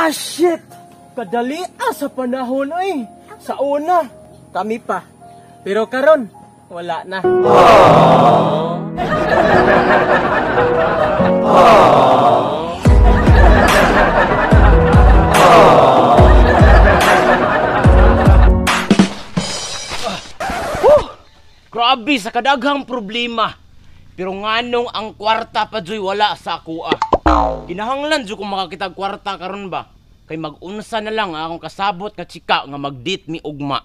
Ah, shit! Kadali sa panahon ay. Sa una, kami pa. Pero karon, wala na. Grabe sa kadaghang problema. Pero nganong ang kwarta pa joy wala sa akoa. Kinahanglan jud kung makakitag kwarta karon ba. Kay mag-unsa na lang akong kasabot nga chika nga mag-date mi ugma.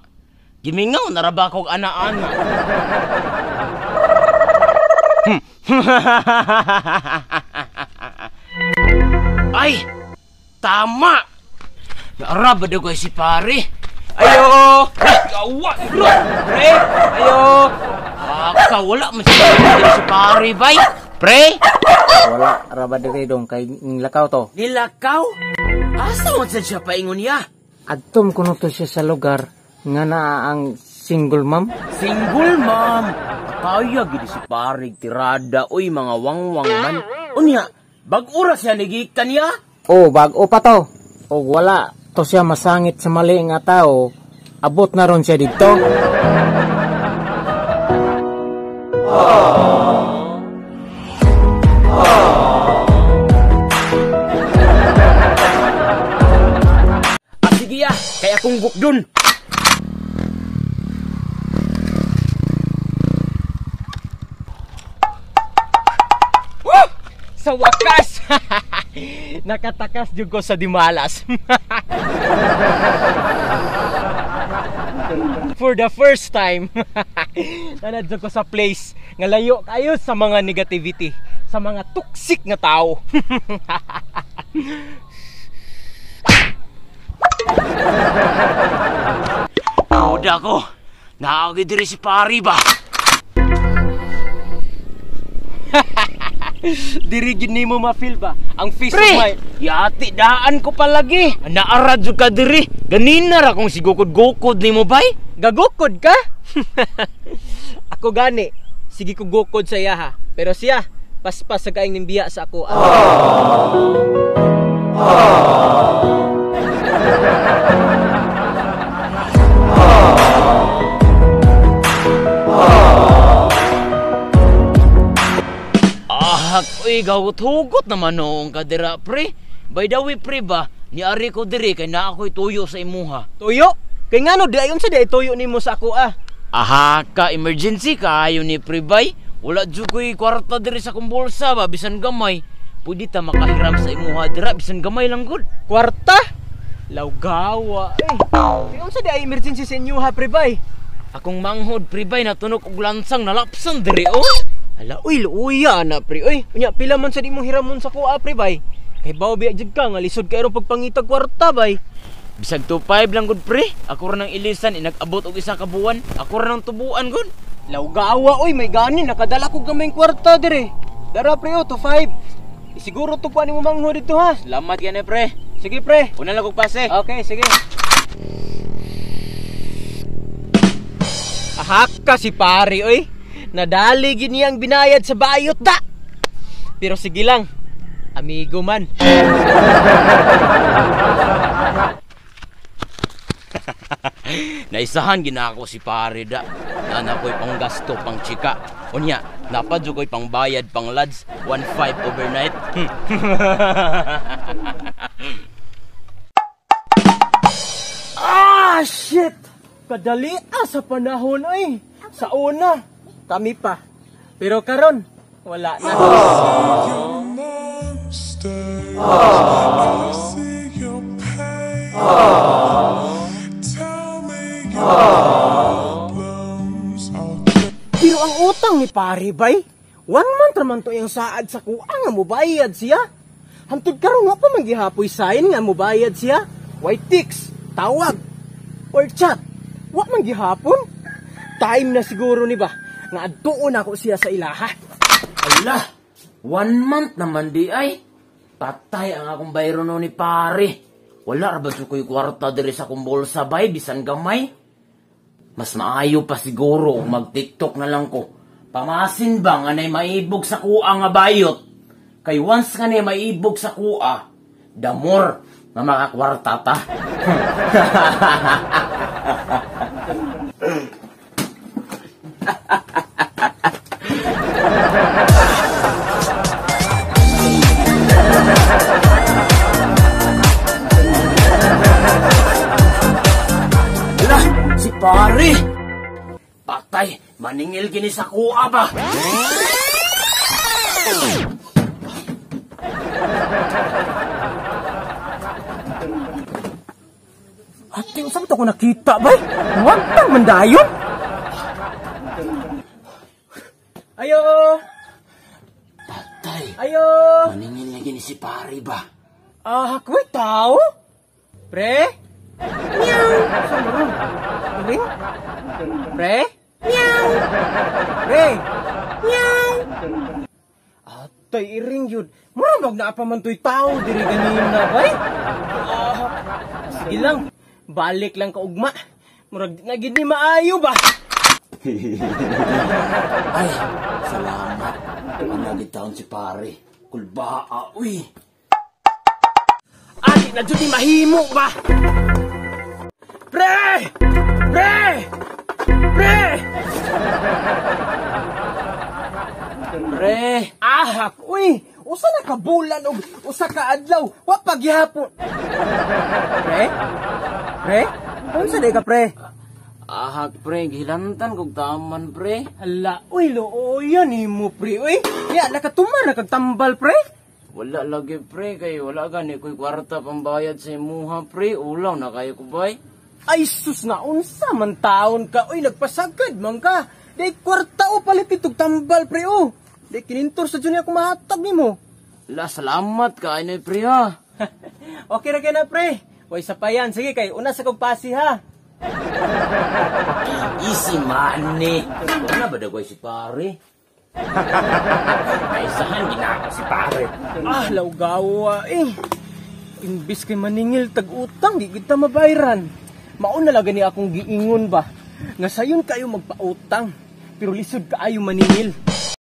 Gimingaw na ra ba kog ana-ana. Ay! Tama! Naara ba daw si pare? Ayo! Gawa! Pre! Ayo! Aka, wala man si pare, bay! Pre! Wala, raba diri dong kay nilakaw to. Nilakaw? Asa man sad siya paingon niya? Adtom kuno to siya sa lugar nga naa ang single mom. Single mom! Kaya gid si pare tirada, oy mga wangwang man. Unya, bag-o ra siya nigikan niya? Oh, bag-o pa to. Og wala to siya masangit sa mali nga tao, abot na ron siya didto. Ah, sige ya, kay akong bukdon. Woo! Sa wakas! Nakatakas jud ko sa Dimalas. For the first time, nanadto ko sa place nga layo kayo sa mga negativity, sa mga toxic nga tao. Duda ko, naagi diri si pare ba? Diri gid nimo ma-feel ba ang face Pre, of my yati daan ko palagi. Naara jud ka diri. Ganina ra kung sigukod-gukod nimo bay. Gagukod ka? Ako gani, sige ko gukod sa iya ha. Pero siya, paspas sa kaing nimbiya sa ako. Ah, uy, gahugot-hugot naman noong kadira, pre. By the way, pre ba, niari ko diri kay naa ako'y tuyo sa imuha. Tuyo? Kay ngano di ayon sa di tuyo nimo sa ako ah. Aha ka, emergency kaayo ni pre bay. Wala jud ko'y kwarta diri sa akong bulsa ba, bisan gamay. Pwede ta makahiram sa imuha dira, bisan gamay lang gud. Kwarta? Lawgawa eh. Kay unsa di ay emergency sa inyo ha, pre bay? Akong manghod, pre bay, natunog og lansang nalapsan diri oh. Hala, uy, luuya na pre oy. Unya pila man sa di mo hiramon sa kuha pre bay. Kay bawo biya jud ka nga lisod kay pagpangitag kwarta bay. Bisag 2.5 lang gud pre. Ako ra nang ilisan inag-abot og isa ka buwan. Ako ra nang tubuan gud. Lawgawa oy, may gani nakadala ko gamay kwarta dire. Dara pre oh, 2.5. Siguro to pa nimo manghod dito ha. Salamat kay pre. Sige pre. Una lang kog pase. Okay, sige. Ahak ka si pare oy. Nadali gid niyang binayad sa bayot da. Pero sige lang. Amigo man. Naisahan ginako si pare da. Nana ko'y panggasto pang chika. Unya, napadyo ko'y pangbayad pang lads 1.5 overnight. Ah, shit! Kadali sa panahon ay. Sa una, kami pa. Pero karon, wala na. Pero ang utang ni pare bay, 1 month raman to iyang saad sa kuha nga mubayad siya. Hantod karon nga pa man gihapoy sign nga mubayad siya. White ticks, tawag, or chat. Wa man gihapon. Time na siguro ni ba nga adtuon ako siya sa ilaha. Ala, 1 month naman di ay. Patay ang akong bayro no ni pare. Wala ra ba ko'y kwarta diri sa akong bulsa bay bisan gamay. Mas maayo pa siguro kung mag-TikTok na lang ko. Pamasin ba nga nay maibog sa kuha nga bayot? Kay once nga nay maibog sa kuha, the more Nga makakwarta ta. Ala, si pare! Patay, maningil gini sa kuha ba? Ate, usap ito ko nakita, bay? Wantang man dayon! Ayo! Patay! Ayo! Maningil na gini si pare ba? Ah, ako'y tao? Pre? Meow! Saan ba ron? Ring? Pre? Meow! Pre? Meow! Atay, iring yun. Mura mag naa pa man to'y tao diri ganina, bay? Ah, sige lang. Balik lang ka ugma. Murag di na gid ni maayo ba? Ay, salamat. Wala gid taon si pare. Kulbaa, uy. Ani na jud ni mahimo ba? Pre! Pre! Pre! Pre! Ahak, uy! Usa na ka bulan og usa ka adlaw, wa pa gihapon. Pre? Pre? Unsa day ka, pre? Ahak, pre, gihilantan kog taman, pre. Hala, uy, looyan nimo, pre, uy. Ya, nakatumar na kag tambal, pre. Wala lagi, pre, kay wala gani ko'y kwarta pambayad sa imuha, pre. Ulaw na kayo ko, bay. Ay, sus na, unsa man taon ka, uy, nagpasagad man ka. Day kwarta o palit itog tambal, pre, oh. Day kinintor sa dyan ako mahatag nimo. La, salamat ka, ay pre, ha. Okay ra kay na, pre. Way sa pa yan. Sige, kay una sa kog pasi, ha. Easy money. Wala ba dagoy si pare? Naisahan ginako si pare. Ah, lawgawa eh. Imbis kay maningil tag-utang, di kita mabayran. Mauna lang gani akong giingon ba. Nga sayon kayo magpautang, pero lisod kaayo maningil.